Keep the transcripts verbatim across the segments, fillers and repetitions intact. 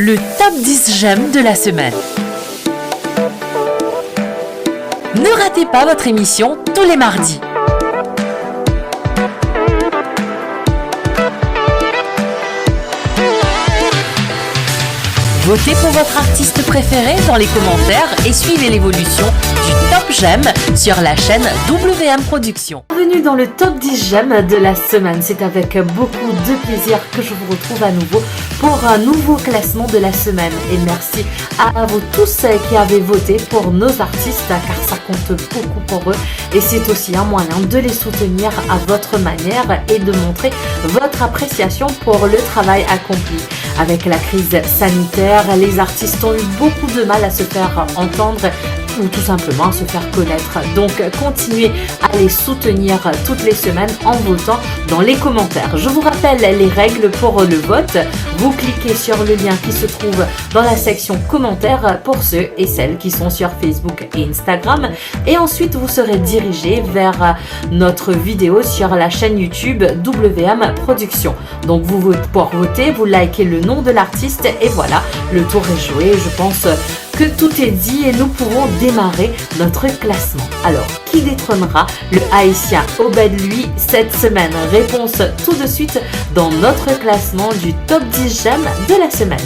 Le top dix j'aime de la semaine. Ne ratez pas votre émission tous les mardis. Votez pour votre artiste préféré dans les commentaires et suivez l'évolution du top j'aime sur la chaîne W M Productions. Bienvenue dans le top dix j'aime de la semaine. C'est avec beaucoup de plaisir que je vous retrouve à nouveau pour un nouveau classement de la semaine. Et merci à vous tous, euh, qui avez voté pour nos artistes, car ça compte beaucoup pour eux. Et c'est aussi un moyen de les soutenir à votre manière et de montrer votre appréciation pour le travail accompli. Avec la crise sanitaire, les artistes ont eu beaucoup de mal à se faire entendre ou tout simplement à se faire connaître. Donc, continuez à les soutenir toutes les semaines en votant dans les commentaires. Je vous rappelle les règles pour le vote. Vous cliquez sur le lien qui se trouve dans la section commentaires pour ceux et celles qui sont sur Facebook et Instagram. Et ensuite, vous serez dirigé vers notre vidéo sur la chaîne YouTube W M Productions. Donc, vous votez, pour voter, vous likez le nom de l'artiste et voilà, le tour est joué. Je pense que tout est dit et nous pouvons démarrer notre classement. Alors, qui détrônera le Haïtien Obed Louis cette semaine ? Réponse tout de suite dans notre classement du top dix j'aime de la semaine.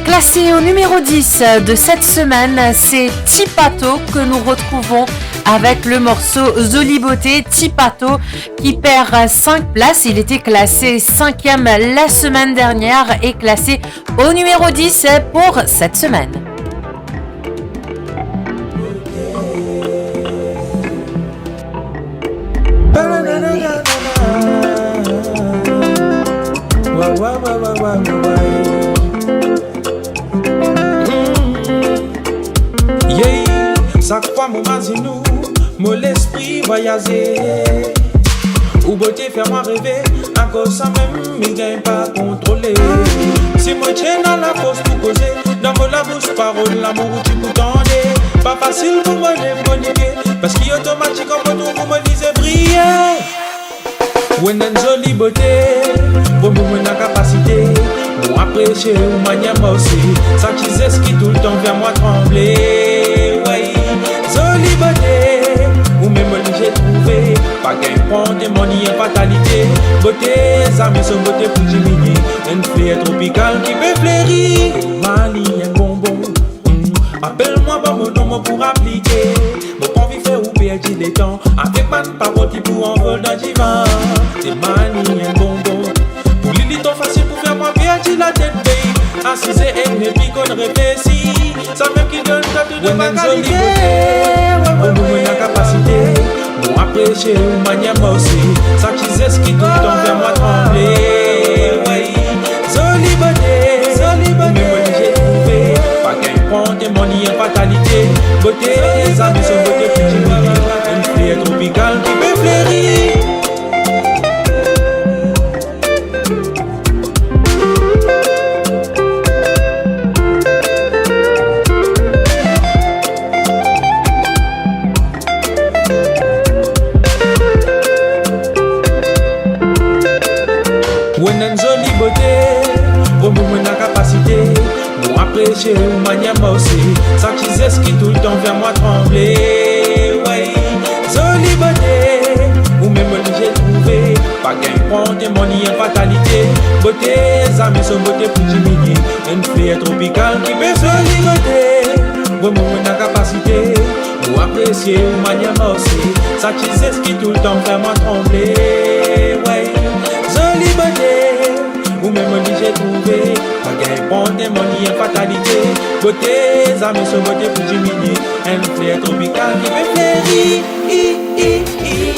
Classé au numéro dix de cette semaine, c'est Tipato que nous retrouvons avec le morceau Zoli Beauté. Tipato qui perd cinq places. Il était classé cinquième la semaine dernière et classé au numéro dix pour cette semaine. Yeah, sak fwa mo mazinn ou, mo lespri vwayaze. Ou bote fer mwa reve, akoz samem mi gagn pa kontrole. Si mo ti ena lafors pou koze, dan mo labous parol lamour ou ti pou tande. Pa fasil pou mo lev mo nike, paski otomatik an mo trouv mo lizie briye. Ou ena enn zoli bote, bon, bon, mo ena kapasite. Mo apresie ou manier marse, sa ti zes ki toultan fer mwa tranble. Wey, zoli bote, ou mem mo ti trouve, pa gagn pran demann li enn fatalite. Bote zame so bote pou diminie, enn fler tropikal ki pe fleri. Manier bonbon, mm, apel mwa par mo nom, mo pou aplike. Mo pa anvi fer ou perdi letan avek bann parol ki pou anvol dan divan. Te manier bonbon. Pou li, li tro fasil pou fer mwa perdi latet, babe. Asize enn epi konn reflesi. Samem ki donn twa tou de ma kalite. Wey, wey, wey, mo ena kapasite. Mo apresie ou manier marse. Sa ti zes ki toultan fer mwa tranble. Wey. Zoli bote, zoli bote, mem mo ti trouve, pa gagn pran demann li enn fatalite. Bote zame so bote pou diminie, enn fler tropikal ki pe fleri. Ou ena enn zoli bote, bon, bon, mo ena kapasite. Mo apresie ou manier marse, sa ti zes ki toultan fer mwa tranble. Wey, zoli bote, ou mem mo ti trouve, pa gagn pran demann li enn fatalite. Bote zame so bote pou diminie, enn fler tropikal ki pe fleri. Zoli bote, bon, bon, mo ena kapasite. Mo apresie ou manier marse, sa ti zes ki toultan fer mwa tranble. Wey, zoli bote, ou mem mo ti trouve, pa gagn pran demann li enn fatalite. Bote zame so bote pou diminie, enn fler tropikal ki pe fleri.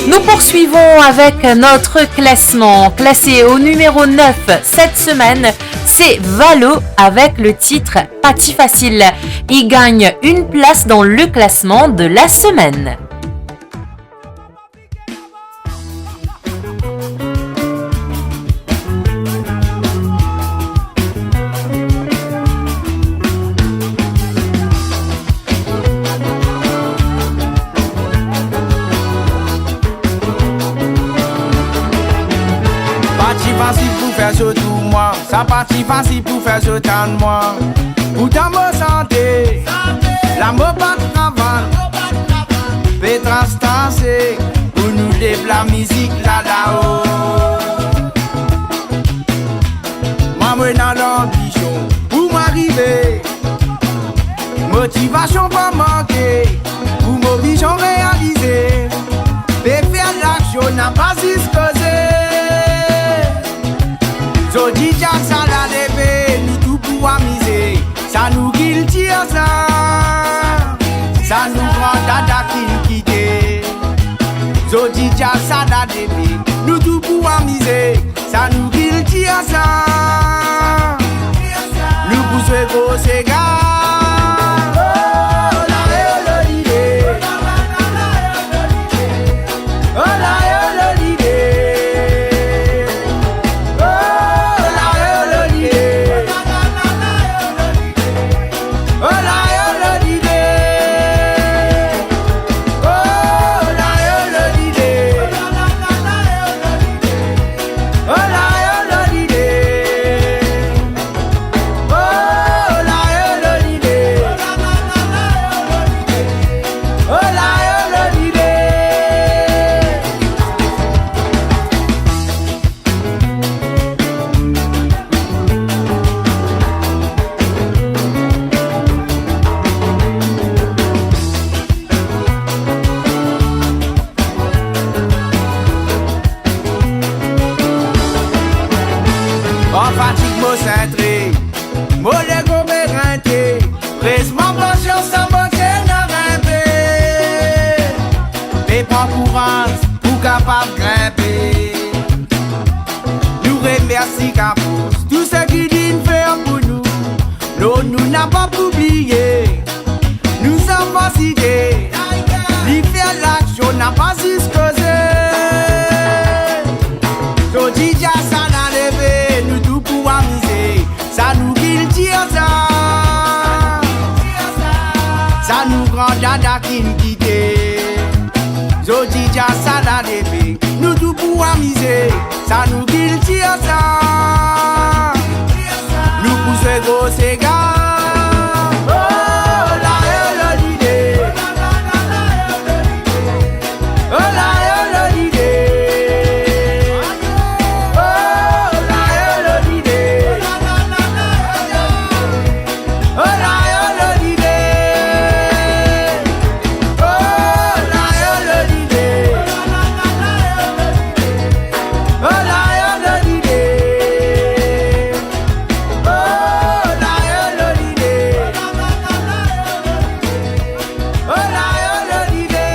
Nous poursuivons avec notre classement. Classé au numéro neuf cette semaine, c'est Valo avec le titre Pa Ti Fasil. Il gagne une place dans le classement de la semaine. Pa ti fasil pou fer zot ou mwa. Sa Pa ti fasil pou fer zot tann mwa. Pourtan mo sante, la mo pa travay, pe tras trase pou nou lev lamizik la lao. Mwa mo ena lanbision pou mwa arive. Motivasion pa manke pou mo vizion realize. Pe fer laksion, napa zis koze. Zodi diaz sa la leve, nou tou pou amize. Sa nou kiltir sa, sa nou gran dada ki'nn kite. Zodi diaz sa la leve, nou tou pou amize. Sa nou kiltir sa, nou pou zwe gro sega. Oh, la, eh, oh, lolide. Oh, la, eh, oh, lolide. Oh, la, eh, oh, lolide. Oh, la, eh, oh, lolide. Oh, la, eh, oh, lolide. Oh, la, eh, oh, lolide. Oh, la, eh, oh, lolide. Oh, la, eh, oh, lolide. An fatig mo sentre, mo lego pe rente, rezman konsians sa mo ti ena rinpe. Pe pran kouraz pou kapav grinpe. Nou remersi Kafous, tou seki li'nn fer pou nou. Non, nou napa pou bliye. Nou zanfan site, li fer laksion, napa zis koze. Zodi diaz sa la leve, nou tou pou amize. Sa nou kiltir sa, sa nou gran dada ki'nn kite. Zodi diaz sa la leve, nou tou pou amize. Sa nou kiltir sa, nou pou zwe gro sega. Oh, la, eh, oh, lolide. Oh, la, eh, oh, lolide. Oh, la, eh, oh, lolide. Oh, la, eh, oh, lolide. Oh, la, eh, oh, lolide. Oh, la, eh, oh, lolide. Oh, la, eh, oh, lolide. Oh, la, eh, oh, lolide.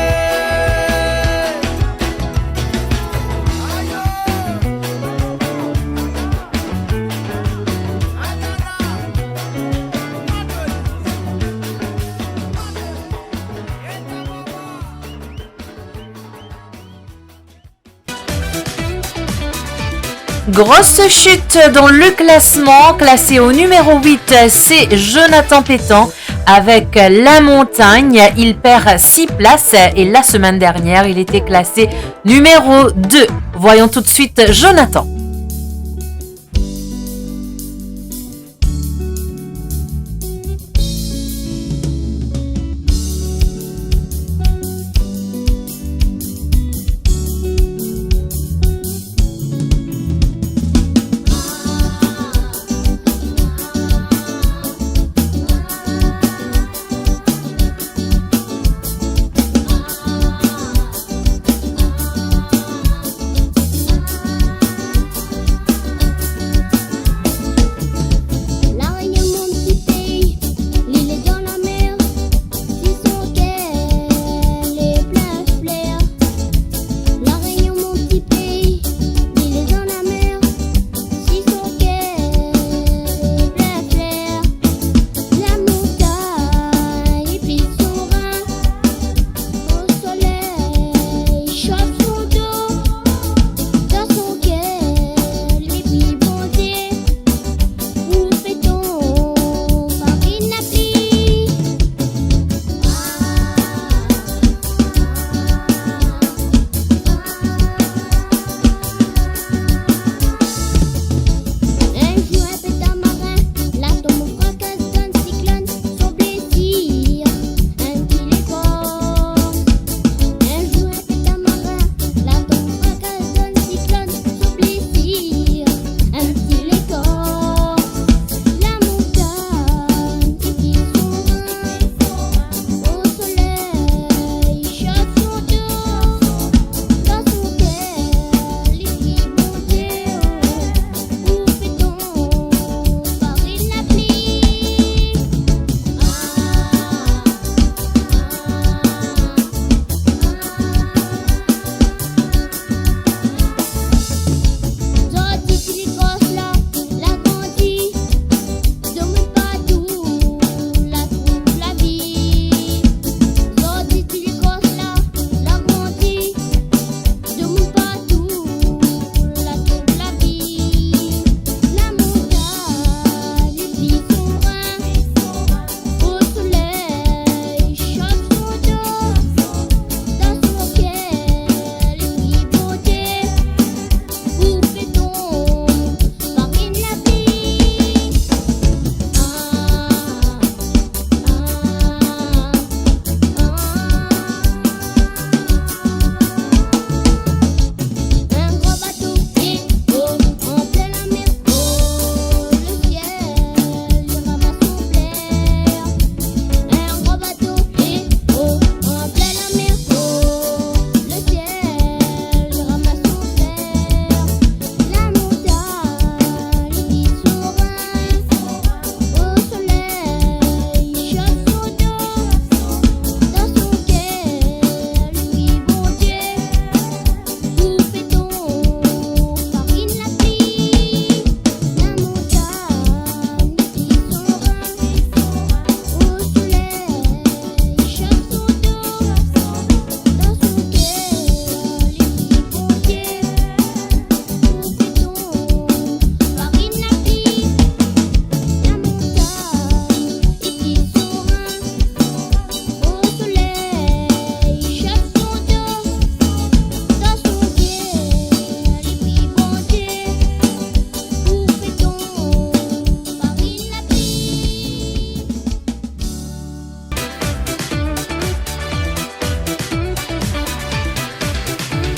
Grosse chute dans le classement, classé au numéro huit, c'est Jonathan Pétan avec La Montagne. Il perd six places et la semaine dernière, il était classé numéro deux. Voyons tout de suite Jonathan.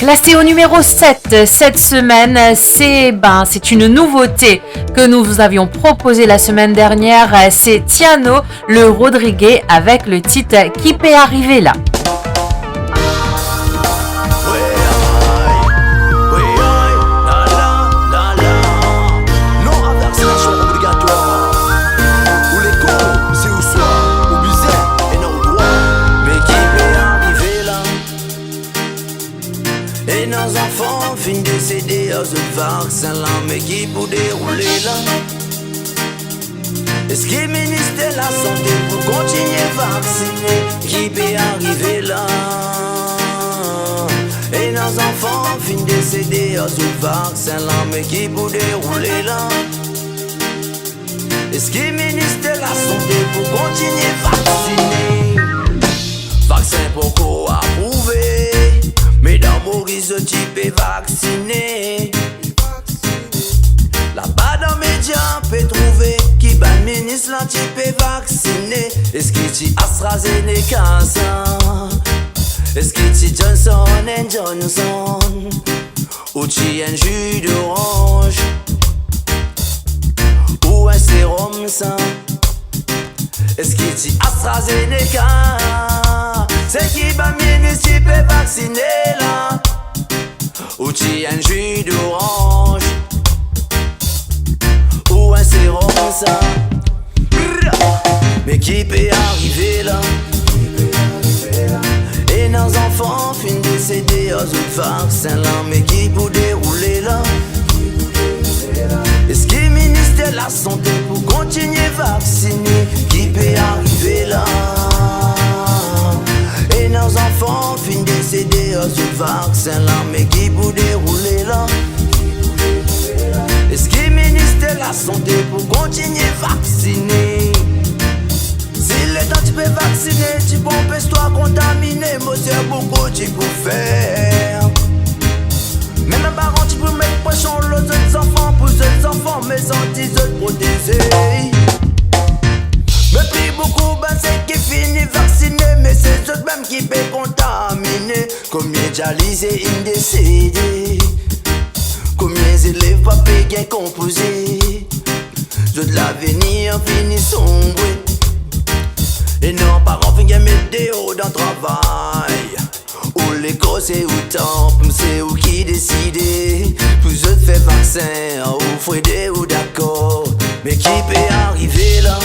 Classé au numéro sept cette semaine, c'est, ben, c'est une nouveauté que nous vous avions proposée la semaine dernière, c'est Tiano, le Rodrigué, avec le titre Ki pe arive la. Non a vaksinasyon obligatwar. Ou lekor, si ou swar, ou bizin, ena ou drwa. Me ki pe arive la? Ena zanfan finn desede ar zot vaksin la, me ki pou deroule la? Eski Minister Lasante pou kontigne vaksine? Ki pe arive la? Ena zanfan finn desede ar zot vaksin la, me ki pou deroule la? Eski Minister Lasante pou kontigne vaksine? Vaksin poko aprouve, me dan Moris zot ti pe vaksine. Laba dan media pe trouve ki bann minis la ti pe vaksine. Eski ti AstraZeneca sa? Eski ti Johnson and Johnson? Ou ti enn zi doranz? Ou enn serom sa? Eski ti AstraZeneca? Se ki bann minis ti pe vaksine la? Ou ti enn zi doranz? Ou enn serom sa? Me ki pe arive la? Ena zanfan finn desede ar zot vaksin la, me ki pou deroule la? Eski Minister Lasante pou kontigne vaksine? Ki pe arive la? Ena zanfan finn desede ar zot vaksin la, me ki pou deroule la? Eski Minister Lasante pou kontigne vaksine? Si letan ti pe vaksine ti pou anpes twa kontamine, mo ser, bouki ti pou fer? Mem bann paran ti pou met presion lor zot zanfan pou zot zanfan me santi zot proteze. Me pli boukou bann seki fini vaksine, me se zot mem ki pe kontamine. Komie dialize inn desede? Komie zelev pa pe gagn konpoze? Zot lavenir fini sonbre. Ena paran finn gagn met deor dan travay. Ou lekor se ou tanp, se ou ki deside. Pou zot fer vaksin, ou frede ou dakor? Me ki pe arive la?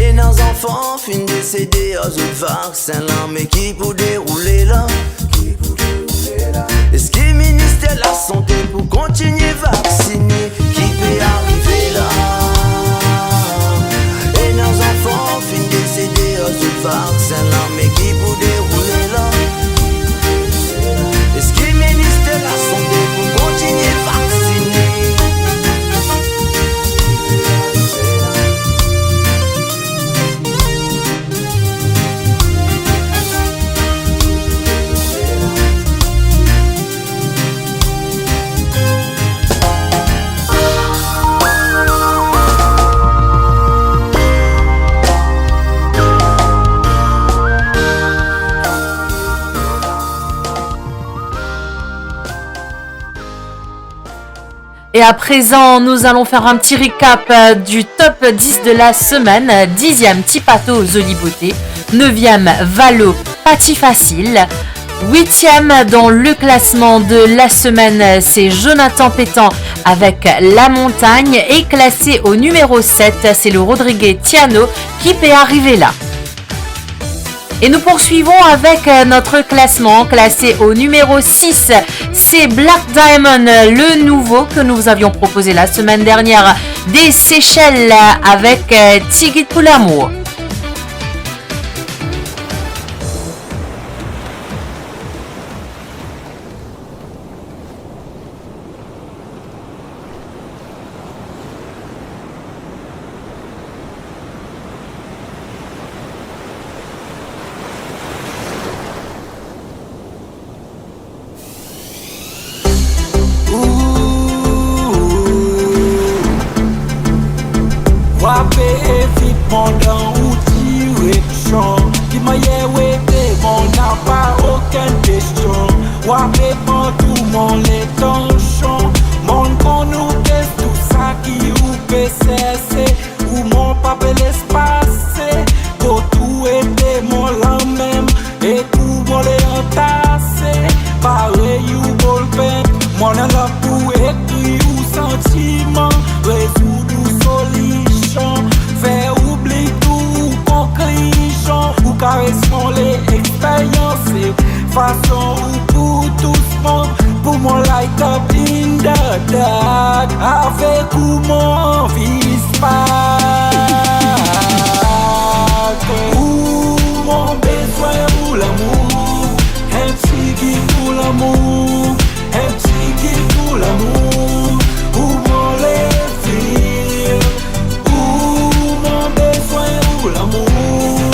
Ena zanfan finn desede ar zot vaksin la, me ki pou deroule la? Eski Minister Lasante pou kontigne vaksine? Ki pe arive la? Ena zanfan finn desede ar zot vaksin la, me ki pou deroule la? Eski Minister Lasante pou kontigne vaksine? Et à présent, nous allons faire un petit récap, euh, du top dix de la semaine. Dixième, Ti Pato, Zoli Beauté. Neuvième, Valo, Pa Ti Fasil. Huitième dans le classement de la semaine, c'est Jonathan Pétan avec La Montagne. Et classé au numéro sept, c'est le Rodrigué Tiano, Ki pe arive la. Et nous poursuivons avec, euh, notre classement. Classé au numéro six, c'est Black Diamond, euh, le nouveau que nous vous avions proposé la semaine dernière des Seychelles, euh, avec, euh, Tigit pou lamour. Wa pe vit pandan pe serse, ou mo pa pe les pase, kot ou ete mo lamem, e kou mo le antase, parey ou bolpen, mo la pou ekrir ou santiman, rezoud ou solision, fer oubli tou ou konklizion, ou kares mo le eksperyans, fason ou pou tous mo, pou mo light up in the dark, avek ou mo anvi spark. Ou mo bezwin ou lamour, enn tigit ou lamour, enn tigit ou lamour, ou mo le feel. Ou mo bezwin ou lamour,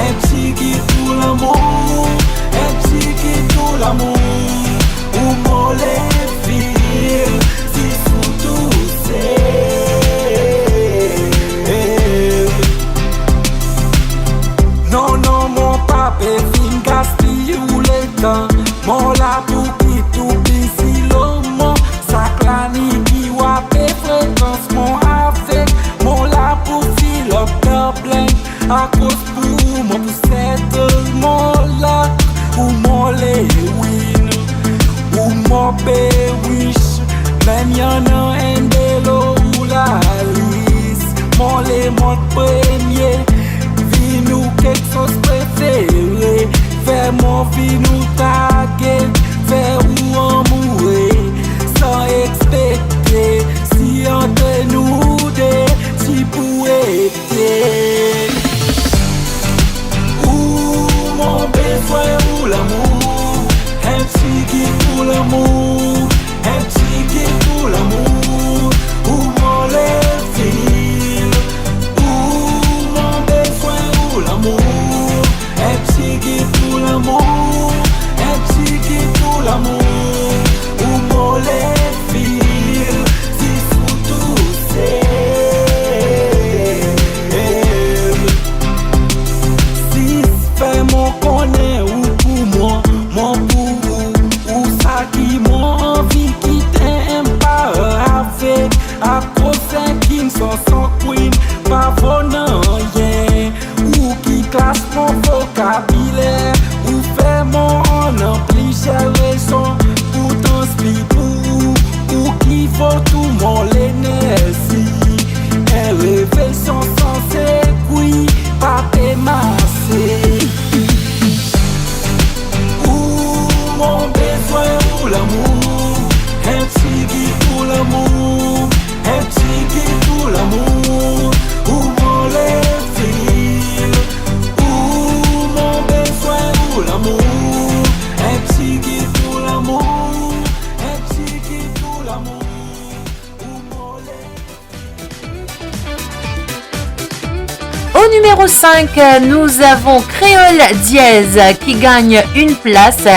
enn tigit ou lamour, enn tigit ou lamour, ou mo le feel, zis ou touse. Non, non, mo pa pe vinn gaspiy ou letan, mo la pou kit ou bizi lor mo, sak lani ki ou ape frekans mo avek, mo la pou fill up the blank, akoz pou mo pou settle mo luck, ou mo le win, ou mo pe wish, mem annan enn de lor ou lalis, mo le mont premie, vinn ou kiksoz prefere, fer mo vinn ou target, fer ou amoure, san exspekte si ant nou de ti pou ete. Ou mo bezwin ou lamour, enn tigit ou lamour, enn tigit ou lamour, ou mo le feel. Ou mo bezwin ou lamour, enn tigit ou lamour, enn tigit ou lamour, ou mo le feel, zis ou touse. Zis fer mo kone ou pou mwa, mwa pou ou, ou sa ki mo anvi kite enn par avek, akoz enn king san, san queen pa vo nanye. Ou ki klas mo vokabiler, ou fer mo annan plizier rezon pou transpir pou ou, ou ki vo tou mo lenerzi. Enn revey san, san sekwi pa pe mase. Ou mo bezwin ou lamour, enn tigit ou lamour, enn tigit ou lamour, ou mo le feel. Ou mo bezwin ou lamour, enn tigit ou lamour, enn tigit ou lamour, ou mo le Au numéro cinq, nous avons Créole Dièse qui gagne une place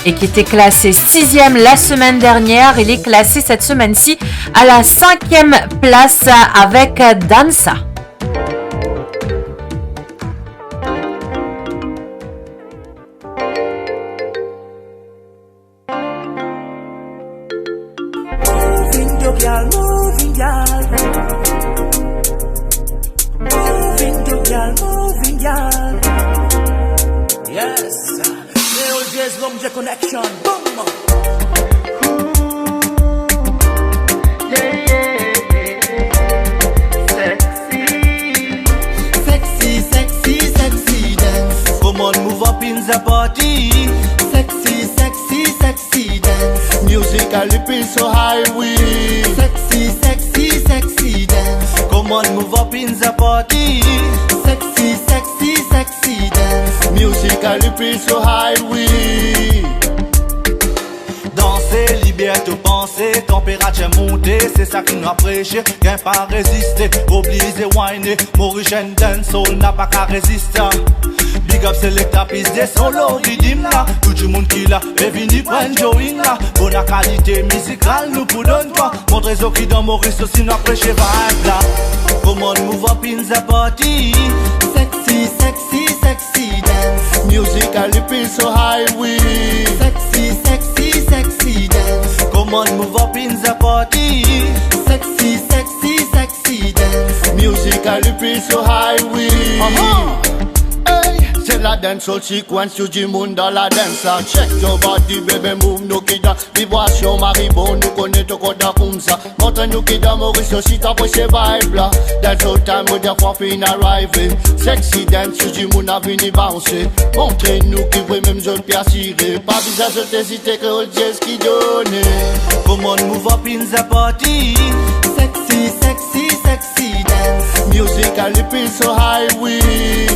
et qui était classé sixième la semaine dernière. Il est classé cette semaine-ci à la cinquième place avec Dansa. Moving your gyal, moving gyal. Moving your gyal, moving gyal. Yes. Créole Dièse, l'homme de connection. Boom. Yeah, yeah, yeah, yeah. Sexy. Sexy, sexy, sexy dance. Come on, move up in the party. Sexy, sexy, sexy dance. Music a lipin so high, we. Sexy, sexy, sexy dance. Come on, move up in the party. Sexy, sexy, sexy dance. Music a lipin so high, we. Danse, liber to panse, tanperatir monte, se sa ki nou apresie, gagn pa reziste, oblize wine, Mauritian dancehall napa ka reziste. Big up selekta, plis de solo ridim la, tou dimoun ki la, pe vini pran join la, bona kalite mizikal nou pou donn twa, montre zot ki dan Moris osi nou apresie vibe la. Come on, move up in the party. Sexy, sexy, sexy dance. Music a lipin so high, we. Sexy, sexy, sexy dance. Come on, move up in the party. Sexy, sexy, sexy dance. Music a li pli so high, wi. Aha. Hey, se la dancehall sequence, tou dimoun dan la dance la. Shake your body, baby, move, nou ki dan vibrasion, mari bon, nou kone to kontan koumsa. Montre nou ki dan Moris osi, ta apres se vibe la. Dancehall time, mo dir fwa finn arive. Sexy dance, tou dimoun a vini bounce. Montre nou ki vre, mem zot pe asire. Pa bizin zot ezite, Kreol Jazz ki done. Come on, move up in the party. Sexy, sexy, sexy dance. Music a li pli so high, wi.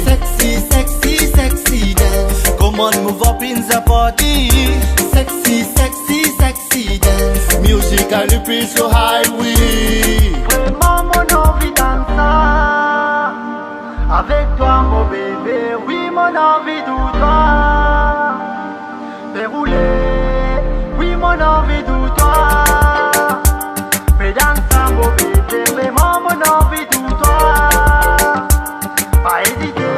Sexy, sexy, sexy dance. Come on, move up in the party. Sexy, sexy, sexy dance. Music a li pli so high, wi. Vraiment, mon anvi dans sa. Avec toi, mon bébé, oui, mon anvi de toi. Fais rouler, oui, mon anvi de toi. Mesdames, fais beau bébé, vraiment, mon anvi de toi. Pa ezite.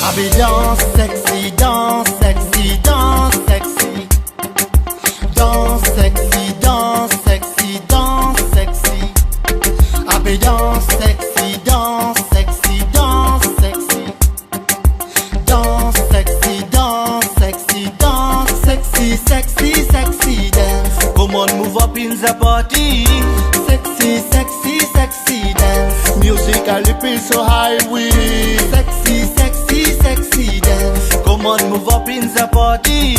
Abe dans sexy, dans sexy, dans sexy. Dans sexy, dans sexy, dans sexy. Abe dans sexy, dans sexy, dans sexy. Dans sexy, dans sexy, dans sexy, sexy, sexy dance. Come on, move up in the party. Sexy, sexy, sexy dance. Music a li pli so high, wi. Sexy, sexy, sexy dance. Come on, move up in the party.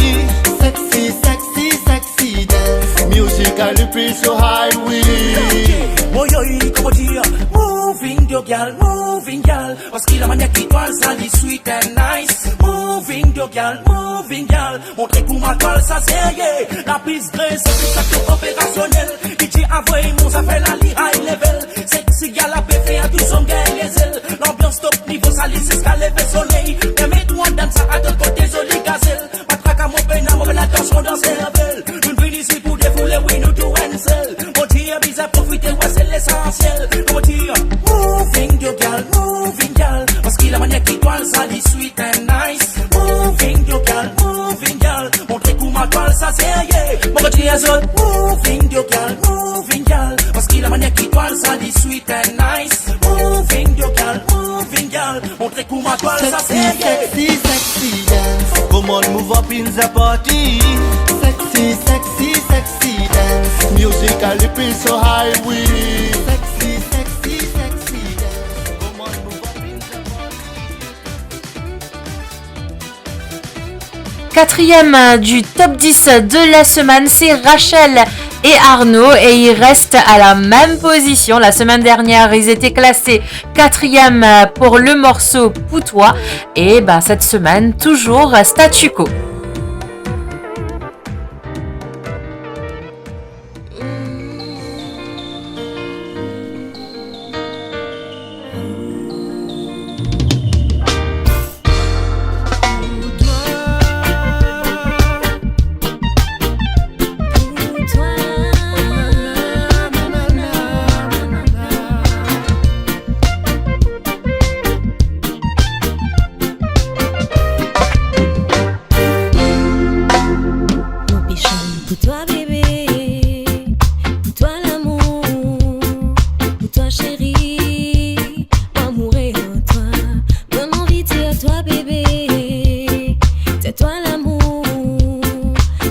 Sexy, sexy, sexy dance. Music a li pli so high, wi. Woyoy, kouma dir, moving your girl, moving girl. Paski lamanier ki twa al sa li sweet and nice. Moving your girl, moving girl. Montre kouma twa al sa serye. La plis gre, se plis sa ki operasionel. DJ avoy mo zafer la li high level. Sexy gal la pe fer tou son gagn lezel. Lanbians top nivo, sa li ziska leve soley. Permet mwa dans sa a lot kote zoli gazel. Pa traka mo pena, mo pena dans mo dan servel. Nou vinn isi pou defoule, wi nou tou enn sel. Mo dir bizin profite, wi se lesansiel. Mo dir, moving your girl, moving girl. Paski lamanier ki twa al sa li sweet and nice. Moving your girl, moving girl. Montre kouma twa al sa serye. Mo dir azot, moving your girl, moving girl. Paski lamanier ki twa al sa li sweet and nice. Moving your girl, moving girl. Montre kouma twa al sa serye. Sexy, sexy, sexy dance. Come on, move up in the party. Sexy, sexy, sexy dance. Music a li pli so high, wi. Sexy, sexy, sexy dance. Come on, move up in the party. Quatrième, euh, du top dix de la semaine, c'est Rachel et Arnaud et ils restent à la même position. La semaine dernière, ils étaient classés quatrième, euh, pour le morceau Pou twa. Et ben, cette semaine, toujours statu quo. Mo pe chann pou twa, bebe, pou twa, lamour, pou twa, seri, mo amour e twa. Mo anvi dir twa, bebe, ti twa, lamour,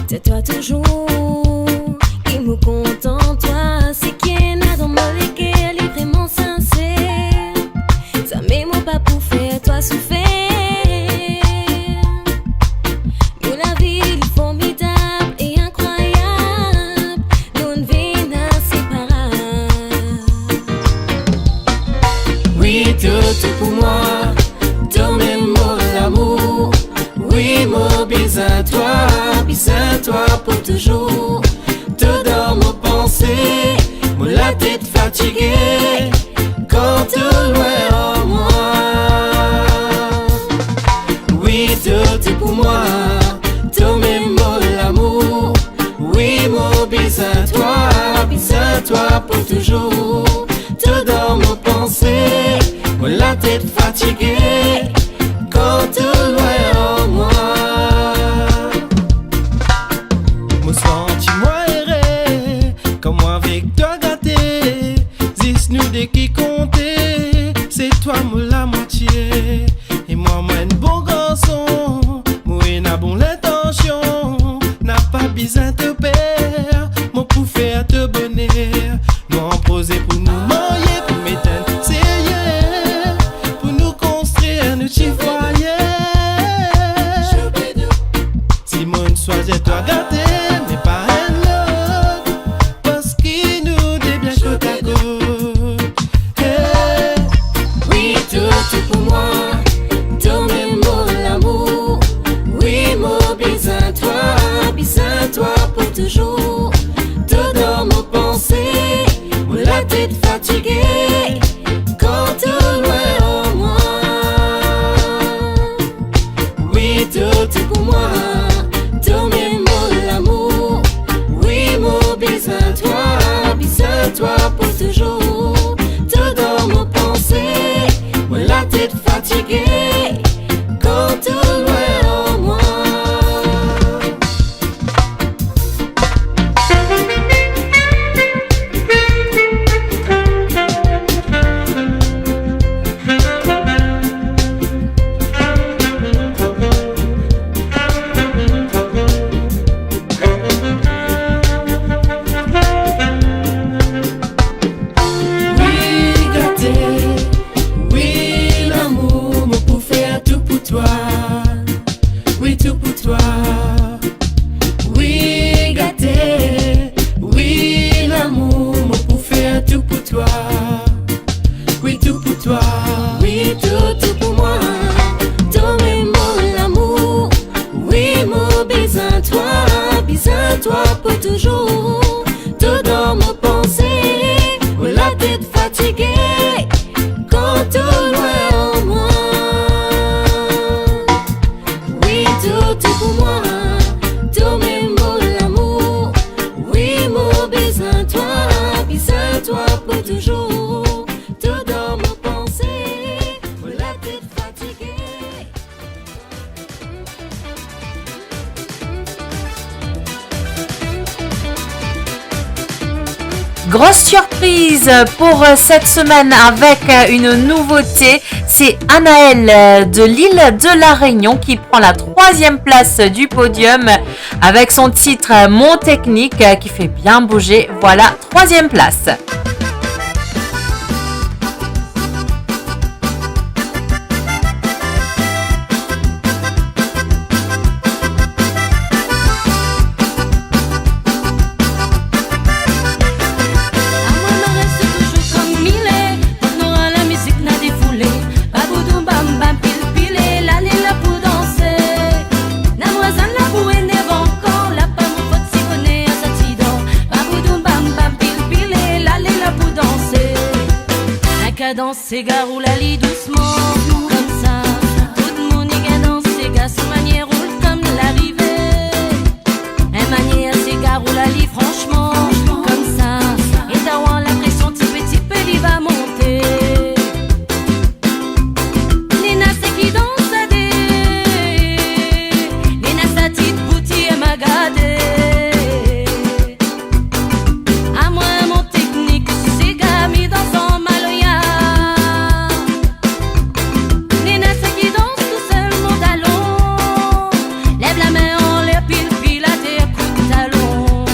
ti twa touzour, ki mo kontan twa. Seki ena dan mo leker, li vreman sinser. Zame mo pa pou fer twa soufer. Nou lavi li formidab e inkrwayab, nou vinn inseparab. Wi, to, to pou mwa, to mem mo lamour. Wi, mo bizin twa, bizin twa pou touzour. To dan mo panse, mo latet fatige. Kan to lwin ar mwa. Wi, to, to pou mwa, to mem mo lamour. Wi, mo bizin twa, bizin twa pou touzour. To dan mo panse, mo latet fatige. Kan to lwin ar mwa. Mo santi mwa ere, kan mwa avek twa gate. Zis nou de Ki konte, se twa mo lamwatie. E mwa, mo enn bon garson, mo ena bon lintansion. Napa bizin to per, mo pou fer to boner. Nou ann proze pou nou marye, pou met enn serye, pou nou konstrir nou ti fwaye. Si mo'nn swazir twa gate, me pa enn lot, parski nou de bien kot a kot. Hey. Wi, tou, tou pou mwa, to mem mo lamour. Wi, mo bizin twa, bizin twa pou touzour. To dan mo panse, mo latet fatige. Kan to lwin ar mwa. Wi, to, to pou mwa, to mem mo lamour. Wi, mo bizin twa, bizin twa pou touzour. To dan mo panse, mo latet fatige. Kan to lwin ar mwa. Wi, gate, wi, lamour, mo pou fer tou pou twa. Wi, tou pou twa. Wi, gate, wi, lamour, mo pou fer tou pou twa. Wi, tou pou twa. Wi, tou, tou pou mwa. To mem mo lamour. Wi, mo bizin twa, bizin twa pou touzour. To dan mo panse, mo latet fatige. Kan to lwin ar mwa. Wi, tou, tou pou mwa, to mem mo lamour. Wi, mo bizin twa, bizin twa pou touzour. To dan mo panse, mo latet fatige. Grosse surprise pour, euh, cette semaine avec, euh, une nouveauté. C'est Anaël, euh, de l'île de la Réunion qui prend la troisième place du podium avec son titre, euh, Mon Technique, euh, qui fait bien bouger. Voilà, troisième place. Amwin mo res touzour kouma mo le, nou rann lamizik nou defoule, pa boudoum bam bam pilpile, lale la pou danse. Na mwa zann la pou enerv ankor, la pa mo fot si boner sa ti dor, pa boudoum bam bam pilpile, lale la pou danse. Enn kadans sega roul ali dousman, koumsa, tout dimoun inn dans sega, so manier roul kouma larive. Enn manier sega roul ali fransman, koumsa, e ta war lapresion tipe tipe li va monte. Li ena seki dans sa de, li ena sa tit pou tir magade. Amwin mo teknik, si sega mi dans an maloya. Li ena seki dans tousel mo talon. Lev lame anler, pilpil ater, kout talon.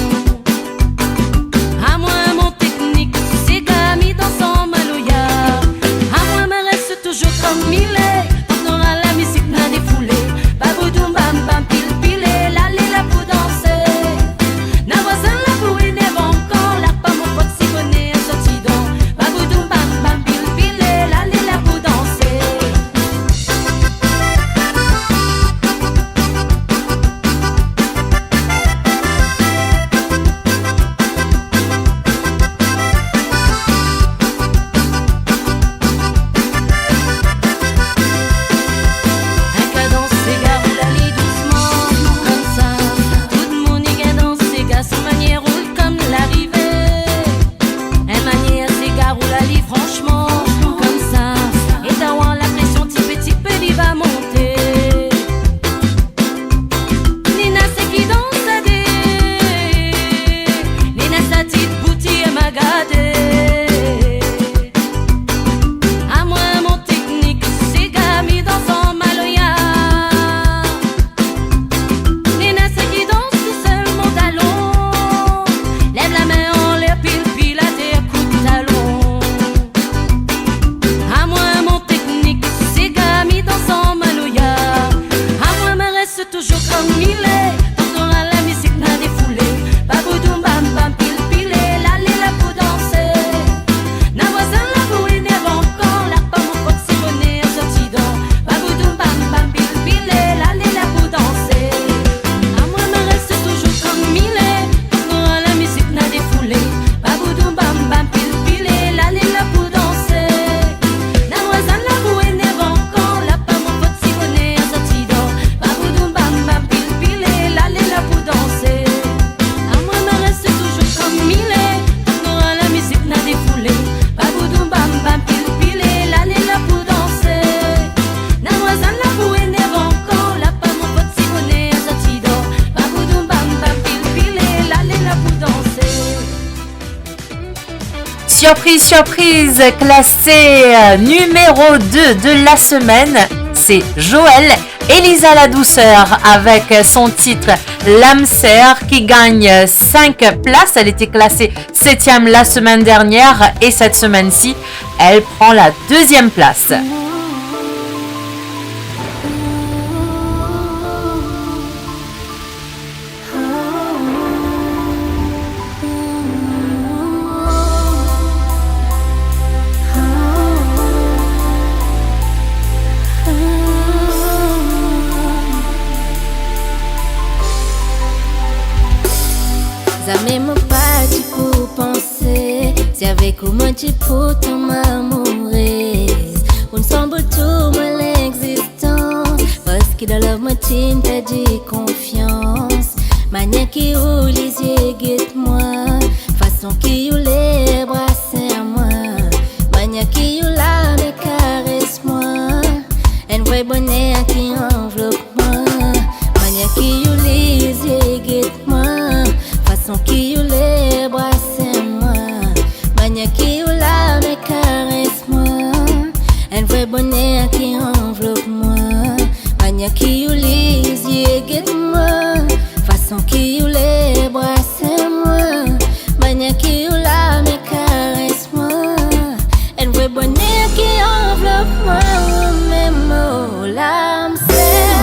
Surprise, surprise, classé, euh, numéro deux de la semaine, c'est Joël Elisa Ladouceur avec son titre L'âme sœur qui gagne cinq places. Elle était classée septième la semaine dernière et cette semaine-ci, elle prend la deuxième place. Zame mo pa ti pou panse, se avek ou mo ti pou tonm amourez. Ou sanble tou mo lexistans, parski dan love mo ti'nn perdi konfians. Manier ki ou lizie get mwa, fason ki ou ler bra ser mwa, manier ki ou lame kares mwa, enn vre boner ki anvlop mwa. Manier ki ou lizie get mwa, fason ki ou ler bra ser mwa, manier ki ou lame kares mwa, enn vre boner ki anvlop mwa. Manier ki ou lizie get mwa, fason ki ou ler bra ser mwa, manier ki ou lame kares mwa, enn vre boner ki anvlop mwa. Ou mem mo lamser,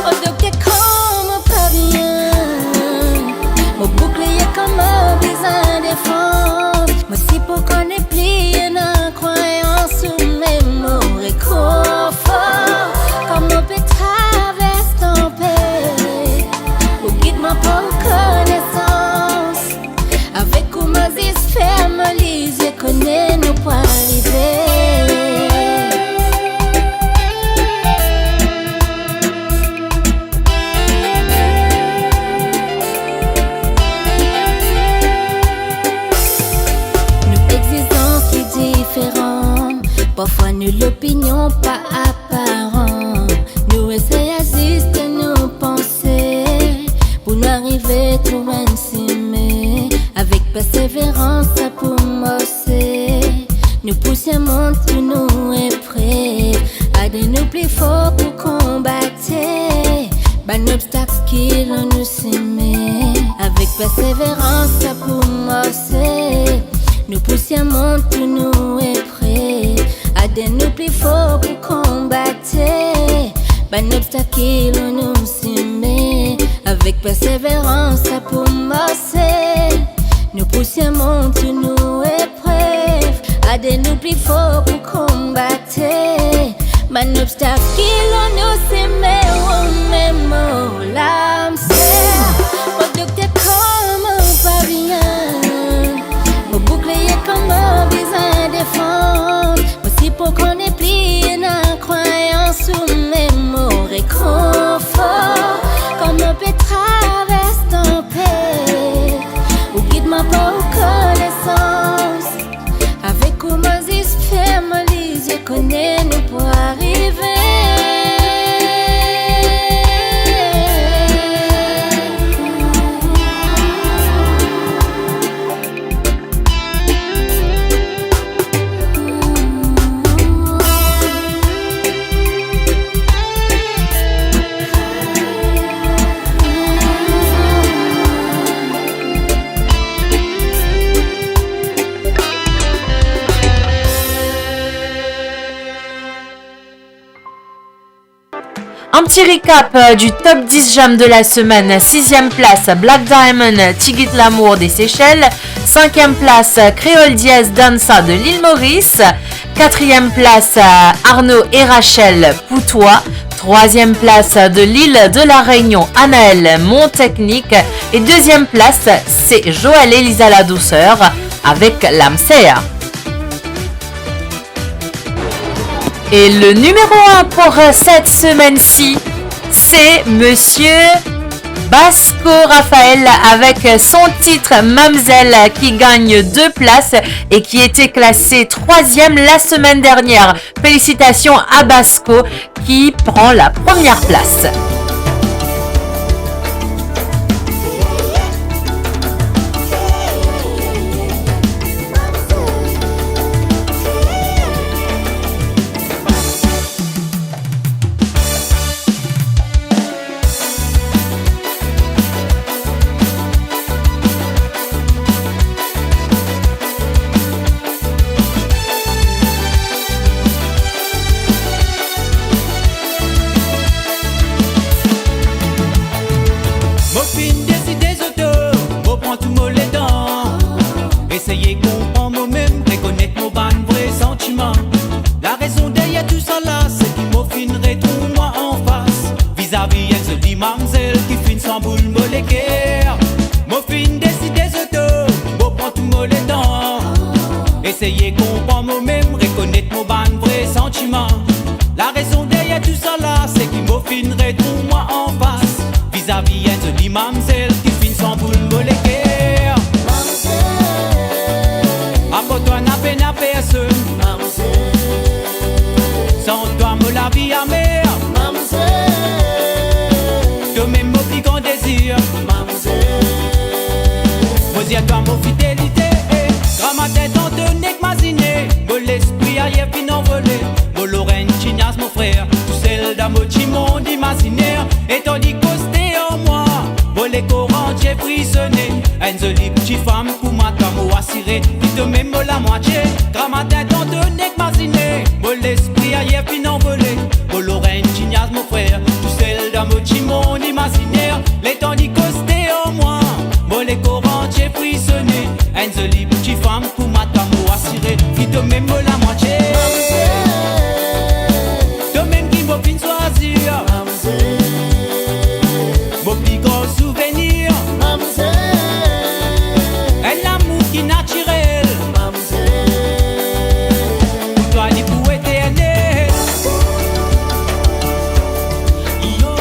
o dokter kan mo pa bien, mo boukliye kan mo bizin defann. Mo sipo kan nepli ena krwayans, ou mem mo rekonfor kan mo pe travers tanpet. Ou gid mwa par ou konesans. Avek ou mo zis ferm mo lizie, kone nou pou arive. Nou exizans li diferan, parfwa nou lopinion pa aparan. Nou esey aziste nou panse pou nou arive trouv enn sime. Avek perseverans sa pou marse. Nou pou sirmont tou nou eprev, ade nou pli for pou konbat bann obstak ki lor nou sime. Avek perseverans sa pou marse. Nou pou sirmont tou nou eprev, ade nou pli for pou konbat bann obstak ki lor nou sime. Avek perseverans sa pou marse. Nou pou sirmont tou nou eprev, ade nou pli for pou konbat bann obstak ki lor nou sime. Ou mem mo lamser, o dokter kan mo pa bien, mo boukliye kan mo bizin defann. Mo sipo kan nepli ena krwayans, ou mem mo rekonfor kan mo pe travers tanpet. Ou gid mwa par ou konesans. Avek ou mo zis ferm mo lizie, kone nou pou arive. Un petit récap, euh, du top dix j'aime de la semaine. Sixième place, Black Diamond, Ti Get Lamour des Seychelles. Cinquième place, Créole Diaz, Dansa de l'île Maurice. Quatrième place, euh, Arnaud et Rachel, Pour toi. Troisième place, de l'île de la Réunion, Anaël, Mon Technique. Et deuxième place, c'est Joël Elisa Ladouceur avec L'âme sœur. Et le numéro un pour cette semaine-ci, c'est Monsieur Basco Raphaël avec son titre Mamzelle qui gagne deux places et qui était classé troisième la semaine dernière. Félicitations à Basco qui prend la première place. Mo bann vre santiman. Larezon deryer tousala, se ki mo finn retrouv mwa anfas. Vizavi enn zoli mamzel ki finn sanboul mo leker. Mo finn deside zot, mo pran tou mo letan. Eseye konpran mo mem, rekonet mo bann vre santiman. Larezon deryer tousala, se ki mo finn retrouv mwa anfas. Vizavi enn zoli mamzel ki finn sanboul mo leker. Mamzel. Apre twa na pena personn. Mamzel. San twa mo lavi amer. Mamzel. To mem mo pli gran dezir. Mamzel. Mo dir twa mo fidelite, eh. Gramatin tanto nek mazine, mo lespri ayer finn anvole. Mo lor enn ti niaz, mo frer, tousel dan mo ti mond imaziner. Letan li koste ar mwa, mo lekor antie frisone. Enn zoli ti fam kouma twa, mo asire ki to mem mo lamwatie. Gramatin tanto nek mazine, mo lespri ayer finn anvole. Mo lor enn ti niaz, mo frer, tousel dan mo ti mond imaziner. Letan li koste ar mwa, mo lekor antie frisone. Enn zoli ti fam kouma twa, mo asire ki to mem mo lamwatie. To mem ki mo finn swazir. Mo pli gran souvenir. Enn lamour ki natirel. Pou twa li pou eternel. Yo,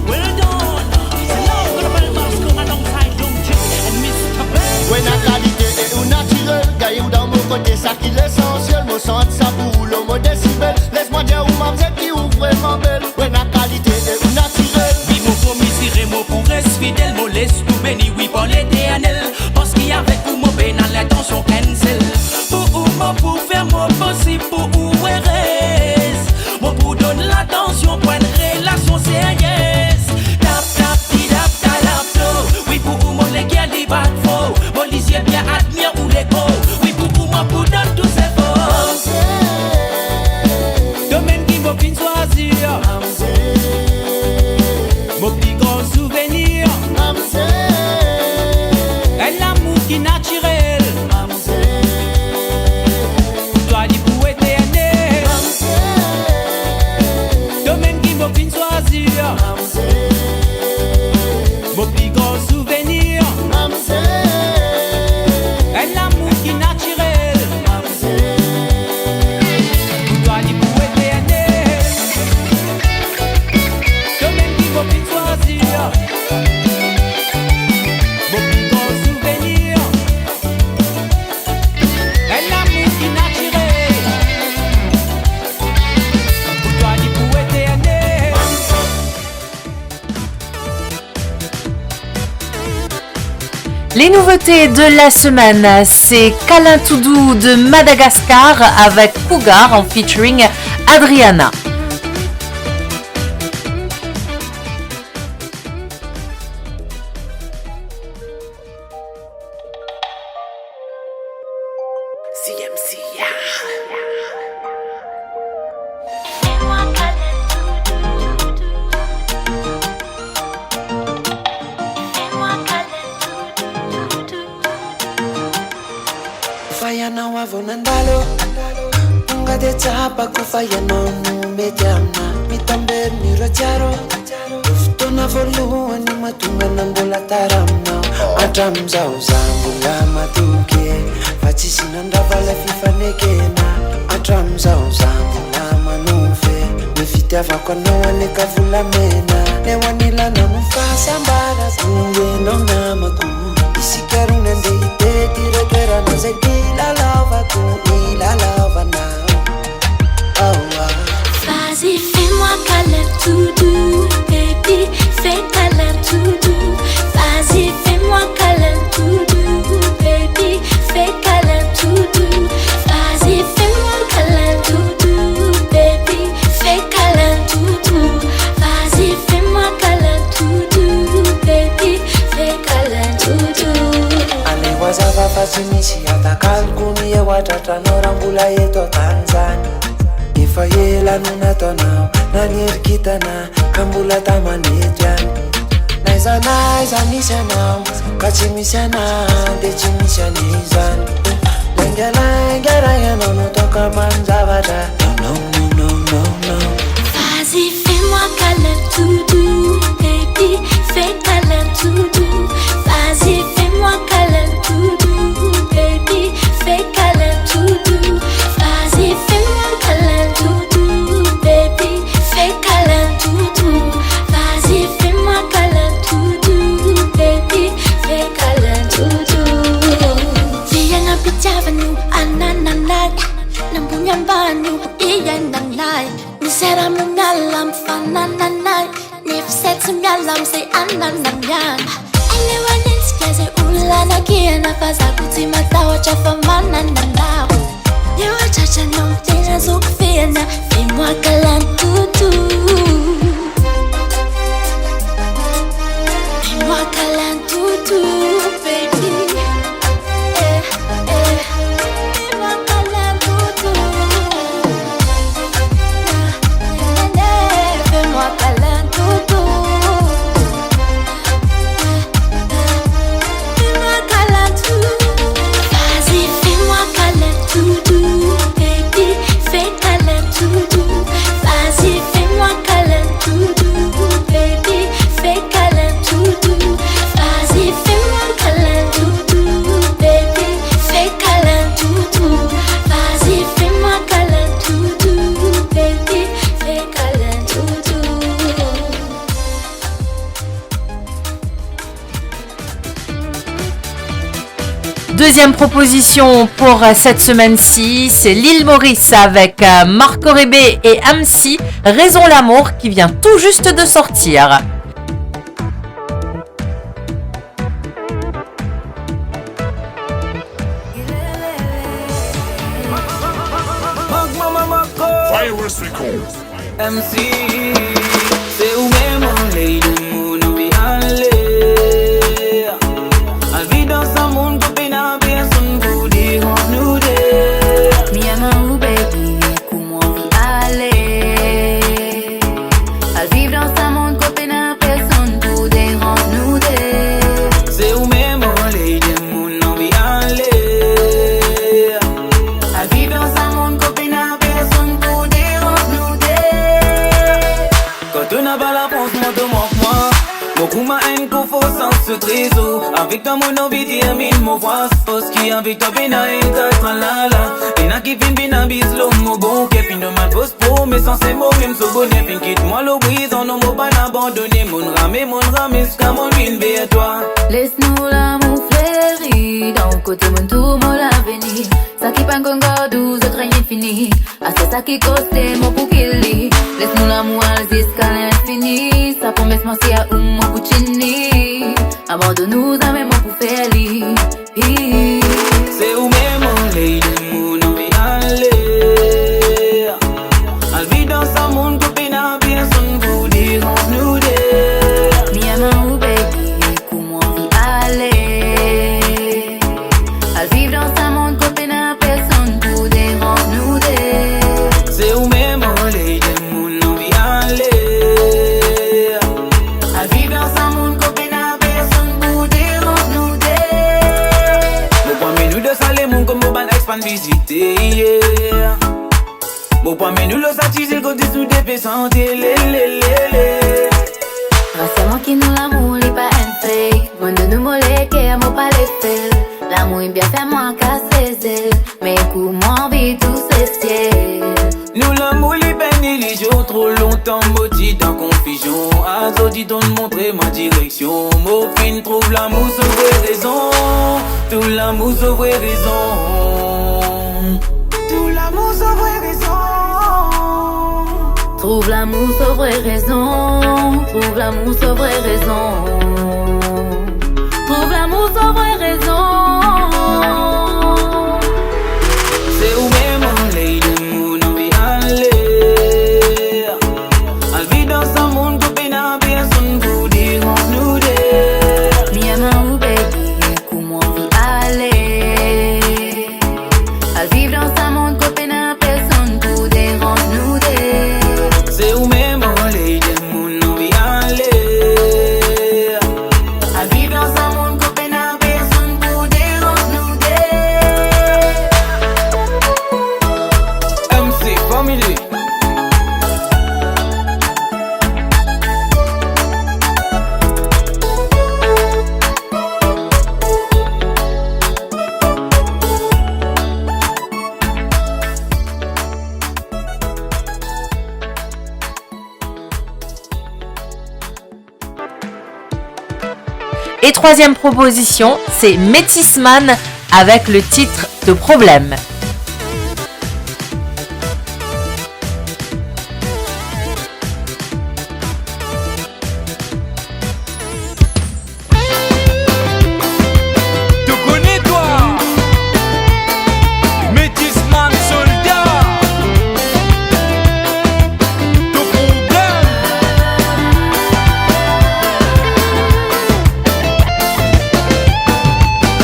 well done. It's a loud global bass come alongside Young Jimmy and Mister Ben. Ou ena kalite e ou natirel, gagn ou dan mo kote, sa ki lesansiel, mo sant sa pou ou lor mo desibel. Les mwa dir ou mamzel ki ou vreman bel. Ou ena kalite e ou natirel. Wi, mo pou mizire, mo pou res fidel, mo les tou beni, wi, par Leternel. Parski avek ou mo pena lintansion enn sel. Pou ou mo pou fer mo posib pou ou erez. Mo pou donn latansion pou enn relasion serye. Tap, tap, ti, tap, ta, tap, to. Wi, pou ou mo leker li bat fo. Mo lizie bien admir ou lekor. Wi, pou ou mo pou donn tou zefor. To mem ki mo finn swazir. Mo pli gran souvenir. Enn lamour ki natirel. Pou twa li pou eternel. To mem ki mo finn swazir. Mo pli gran souvenir. Enn lamour ki natirel. Pou twa li pou eternel. To mem ki mo finn swazir. Mo pli gran souvenir. Enn lamour ki natirel. Pou twa li pou eternel. Les nouveautés de la semaine, c'est Kalin Toudou de Madagascar avec Cougar en featuring Adriana. C M C, yeah. Fire now, I wanna ndalo. Unga de chapa ku fire now, nu mediana. Mi tambe mi rojaro. Tona volu ani matunga na mbola taram na. Atam zau zambula matuke. Fatisi na ndava la fifa nekena. Atam zau zambula manufe. Mi fiti ava kwa no ane kavula mena. Ne wanila na mufasa mbara kuye no na maku. Isi keru nende ite tire kera na zedi la lava ku ila lava na. Oh, ah. Vas-y, fais-moi câlin tout doux, baby, fais câlin tout doux. Vas-y, fais-moi câlin tout doux, baby, fais câlin tout doux. Vas-y, fais-moi câlin tout doux, baby, fais câlin tout doux. Vas-y, fais-moi câlin tout doux, baby, fais câlin tout doux. Ale waza va fasimisi atakal kuni ye watata norambula ye to Tanzania. Ifa ye la nuna tona, na nir kitana, kambula tamani etian. Naiza, naiza, misiana, kati misiana, de ti misiani zan. Yala, yala, yala, non, non, ton komann, sa va ta. Non, non, non, non, non, non. Vas-y, fais-moi câlin, doudou, baby, fais câlin, doudou. Vas-y, fais-moi câlin, doudou, baby, fais câlin, doudou. Vas-y, fais-moi câlin, doudou, baby, fais câlin, doudou. Vas-y, fais-moi câlin, doudou, baby, fais câlin, doudou. Viens abitava nou, anananay. Nambunya mbanu, iye nanay. Misera munya lam fanananay. Nefset simya lam se anananyan. Ele wanin skaze ulana kiena faza kuti mata wacha famanananao. Ye wacha cha non tena zuk fiena. Fais-moi câlin, doudou. Fais-moi câlin, doudou, baby. Eh, eh. Fais-moi câlin, doudou. Fais-moi câlin, doudou. Fais-moi câlin, doudou. Vas-y, fais-moi câlin, doudou, baby. Fais câlin, doudou. Vas-y, fais-moi câlin, doudou, baby. Fais câlin, doudou. Vas-y, fais-moi câlin, doudou, baby. Fais câlin, doudou. Vas-y, fais-moi câlin, doudou, baby. Fais câlin, doudou. Deuxième proposition pour, euh, cette semaine-ci, c'est l'île Maurice avec, euh, Marco Rébé et M C, Raison l'amour, qui vient tout juste de sortir. Virus Records. M C, se ou mem, oh lady, mo anvi ale. Al viv dan sa mond kot pena personn pou deranz nou de. Mi amour, baby, kouma anvi ale. Al viv dan sa mond kot pena personn pou deranz nou de. Se ou mem, oh lady, mo anvi ale. Al viv dan sa mond kot pena personn pou deranz nou de. Kan to napa lapans, mo to mank mwa. Mo kouma enn kofo san so trezor. Avek twa mo anvi terminn mo fraz. Parski avek twa pena enn ta tralala. Ena ki finn vinn abis lor mo bon ker, finn donn mwa fos promes, san se mo mem so boner. Finn kit mwa lor brizan, non mo pa'nn abandone. Mo'nn rame, mo'nn rame ziska mo'nn vinn ver twa. Les nou lamour fleri, dan kote mo'nn trouv mo lavenir. Sa ki pa'nn konn gard ou, zot rey fini. Aster sa ki koste mo pou kil li. Les nou lamour al ziska linfini. Sa promes mwa si a ou mo pou tini. Abandonn ou zame, mo pou fer li. Se ou mem, oh lady, mo anvi ale. Al viv dan sa mond kot pena personn pou deranz nou de. Mi amour, baby, kouma anvi ale. Al viv dan sa mond kot pena personn pou deranz nou de. Se ou mem, oh lady, mo anvi ale. Al viv dan sa mond kot pena personn pou deranz nou de. Mo pou amenn nou dan sa lemonn kot mo bann ex pa'nn vizite, yeah. Mo pou amenn nou lor sa ti zil kot dis nou de pe sante, le, le, le, le. Raser mwa ki nou lamour li pa enn fake. Mo'nn donn ou mo leker, mo pa le fel. Lamour inn bien fer mwa kas lezel, me kouma anvi tous les ciels. Nou lamour li pa enn ilizion, tro lontan mo ti dan konfizion. Azordi to'nn montre mwa direksion, mo finn trouv lamour so vre rezon. Trouv lamour so vre rezon. Trouv lamour so vre rezon. Trouv lamour so vre rezon. Trouv lamour so vre rezon. Trouv lamour so vre rezon. Se ou mem, oh lady, mo anvi ale. Al viv dan sa mond kot pena personn pou deranz nou de. Mi amour, baby, kouma anvi ale. Al viv dan sa mond kot pena personn pou deranz nou de. Se ou mem, oh lady, mo anvi ale. Al viv dan sa mond kot pena personn pou deranz nou de. Et troisième proposition, c'est Métis Man avec le titre de Problème. To kone twa, Métis Man Solda, to problem.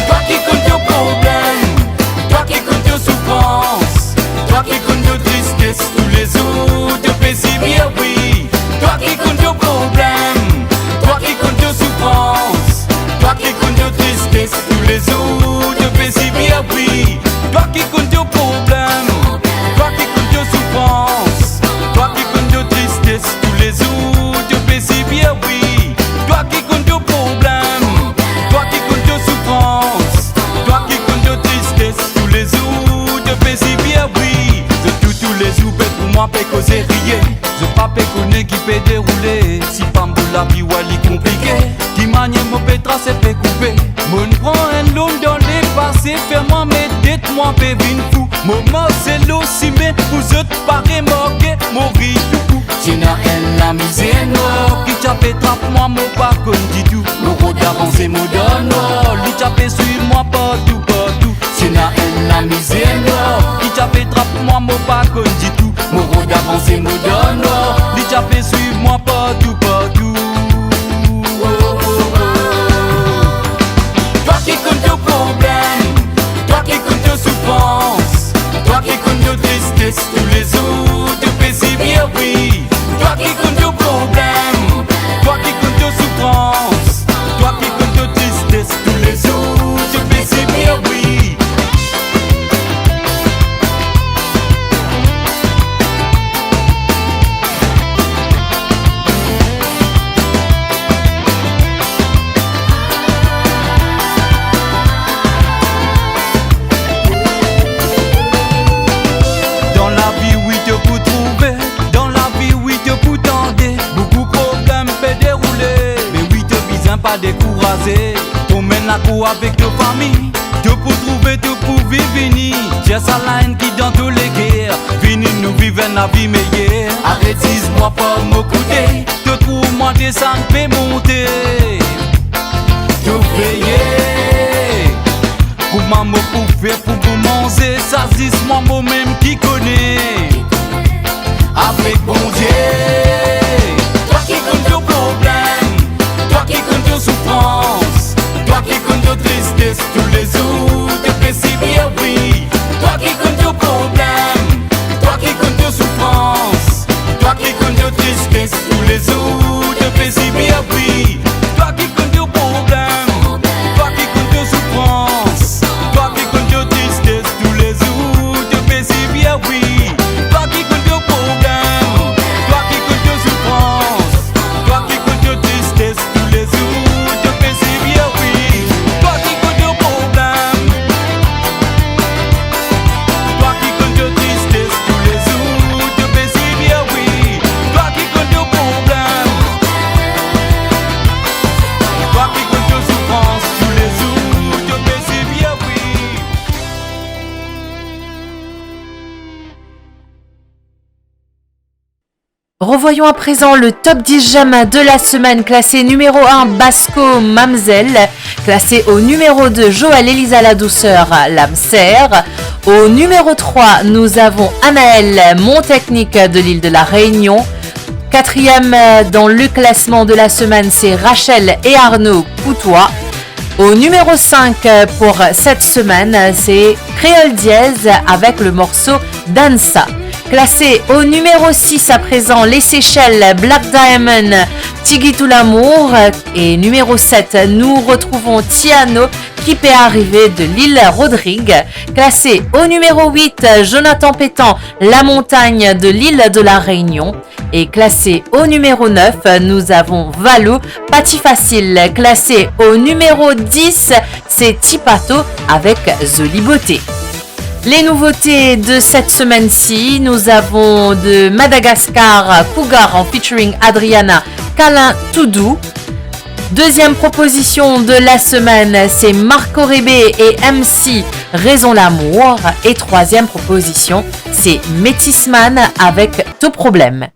Twa ki konn to problem, twa ki konn to soufrans, twa ki konn to tristes, toulezour to pe sibir, wi. Twa ki konn to problem, twa ki konn to soufrans, twa ki konn to tristes, toulezour to pe sibir, wi. Twa ki konn to problem, twa ki konn to soufrans, twa ki konn to tristes, toulezour to pe sibir, wi. Twa ki konn to problem, twa ki konn to soufrans, twa ki konn to tristes, toulezour to pe sibir, wi. Zot tou, toulezour, pe pou mwa, pe koze, riye. Zot pa pe kone ki pe deroule. Si pa mo lavi, wa, li konplike. Ki manier mo pe trase, pe koupe. Mo'nn pran enn lourd dan lepase, fer mwa met det, mwa pe vinn fou. Mo marse lor sime pou zot pa remarke, mo ri tou kou. Ti ena enn lamizer nwar ki ti a pe trap mwa, mo pa konn ditou. Mo rod avanse, mo dan nwar, li ti a pe swiv mwa partou, partou. Ti ena enn lamizer nwar ki ti a pe trap mwa, mo pa konn ditou. Mo rod avanse, mo dan nwar, li ti a pe swiv mwa partou, partou. Twa ki konn to problem, twa ki konn to soufrans, twa ki konn to tristes, toulezour to pe sibir, wi. Twa ki konn to problem, twa ki konn to soufrans, twa ki konn to tristes, toulezour to pe sibir, wi. Dan lavi, wi, to pou trouve, dan lavi, wi, to pou tande, boukou problem pe deroule, me wi, to bizin pa dekouraze. Konbien lakour avek to fami, to pou trouve, to pou viv ini. Tir sa laenn ki dan to leker, vini nou viv enn lavi meyer. Aret ziz mwa par mo kote, to trouv mwa desann pe monte. To veye, kouma mo pou fer pou mo manze, sa ziz mwa momem ki kone. Avek Bondie. Twa ki konn to problem, twa ki konn to soufrans, twa ki konn to tristes, toulezour to pe sibir, wi. Twa ki konn to problem, twa ki konn to soufrans, twa ki konn to tristes, toulezour to pe sibir, wi. Twa ki konn to problem, twa ki konn to soufrans, twa ki konn to tristes, toulezour to pe sibir, wi. Twa ki konn to problem, twa ki konn to soufrans, twa ki konn to tristes, toulezour to pe sibir, wi. Twa ki konn to problem, twa ki konn to tristes, toulezour to pe sibir, wi. Twa ki konn to problem, twa ki konn to soufrans, toulezour to pe sibir, wi. Revoyons à présent le top dix j'aime de la semaine, classé numéro un, Basco Mamzelle, classé au numéro deux, Joël Elisa Ladouceur, L'âme sœur. Au numéro trois, nous avons Anaël, Mon Technique de l'île de la Réunion. Quatrième, euh, dans le classement de la semaine, c'est Rachel et Arnaud, Pour toi. Au numéro cinq, euh, pour cette semaine, c'est Créole Dièse avec le morceau Dansa. Classé au numéro six à présent, les Seychelles, Black Diamond, Tigui Tout Lamour. Et numéro sept, nous retrouvons Tiano, Ki pe arive de l'île Rodrigue. Classé au numéro huit, Jonathan Pétan, La montagne de l'île de la Réunion. Et classé au numéro neuf, nous avons Valou, Pa ti fasil. Classé au numéro dix, c'est Tipato avec Zoli Beauté. Les nouveautés de cette semaine-ci, nous avons de Madagascar, Cougar en featuring Adriana, Câlin tout doux. Deuxième proposition de la semaine, c'est Marco Rébé et M C, Raison l'amour. Et troisième proposition, c'est Métis Man avec To Problèm.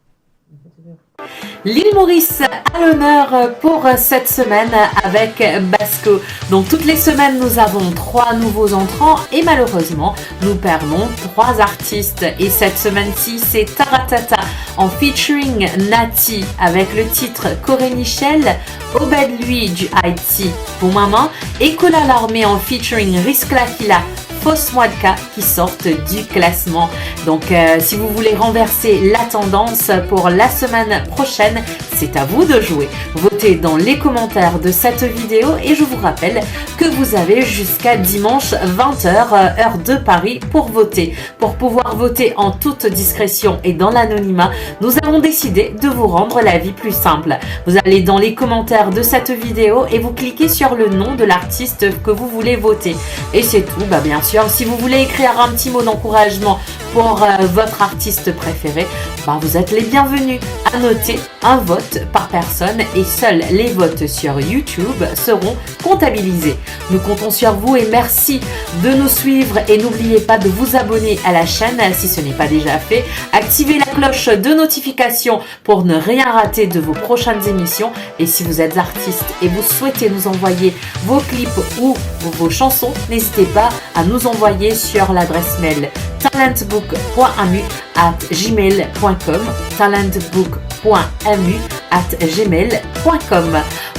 L'île Maurice à l'honneur pour cette semaine avec Basco. Donc toutes les semaines, nous avons trois nouveaux entrants et malheureusement, nous perdons trois artistes. Et cette semaine-ci, c'est Taratata en featuring Naty avec le titre Coré Michel, Obed Louis du Haïti pour Maman et Kola Larmé en featuring Rizk Lakila, Fos Mwa Dka qui sortent du classement. Donc, euh, si vous voulez renverser la tendance pour la semaine prochaine, c'est à vous de jouer. Votez dans les commentaires de cette vidéo et je vous rappelle que vous avez jusqu'à dimanche vingt heures, euh, heure de Paris, pour voter. Pour pouvoir voter en toute discrétion et dans l'anonymat, nous avons décidé de vous rendre la vie plus simple. Vous allez dans les commentaires de cette vidéo et vous cliquez sur le nom de l'artiste que vous voulez voter. Et c'est tout, bah bien sûr, si vous voulez écrire un petit mot d'encouragement pour, euh, votre artiste préféré, bah vous êtes les bienvenus. À noter, un vote par personne et seuls les votes sur YouTube seront comptabilisés. Nous comptons sur vous et merci de nous suivre et n'oubliez pas de vous abonner à la chaîne si ce n'est pas déjà fait. Activez la cloche de notification pour ne rien rater de vos prochaines émissions. Et si vous êtes artiste et vous souhaitez nous envoyer vos clips ou vos chansons, n'hésitez pas à nous envoyer sur l'adresse mail talentbook point amu at gmail point com, talentbook point amu at gmail point com.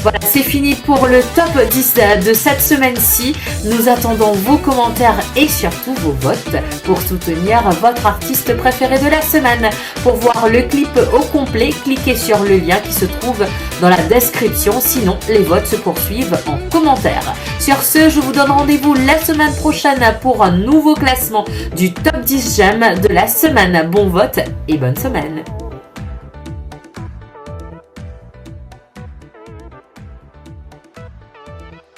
Voilà, c'est fini pour le top dix de cette semaine-ci. Nous attendons vos commentaires et surtout vos votes pour soutenir votre artiste préféré de la semaine. Pour voir le clip au complet, cliquez sur le lien qui se trouve dans la description. Sinon, les votes se poursuivent en commentaire. Sur ce, je vous donne rendez-vous la semaine prochaine pour un nouveau classement du top dix j'aime de la semaine. Bon vote et bonne semaine.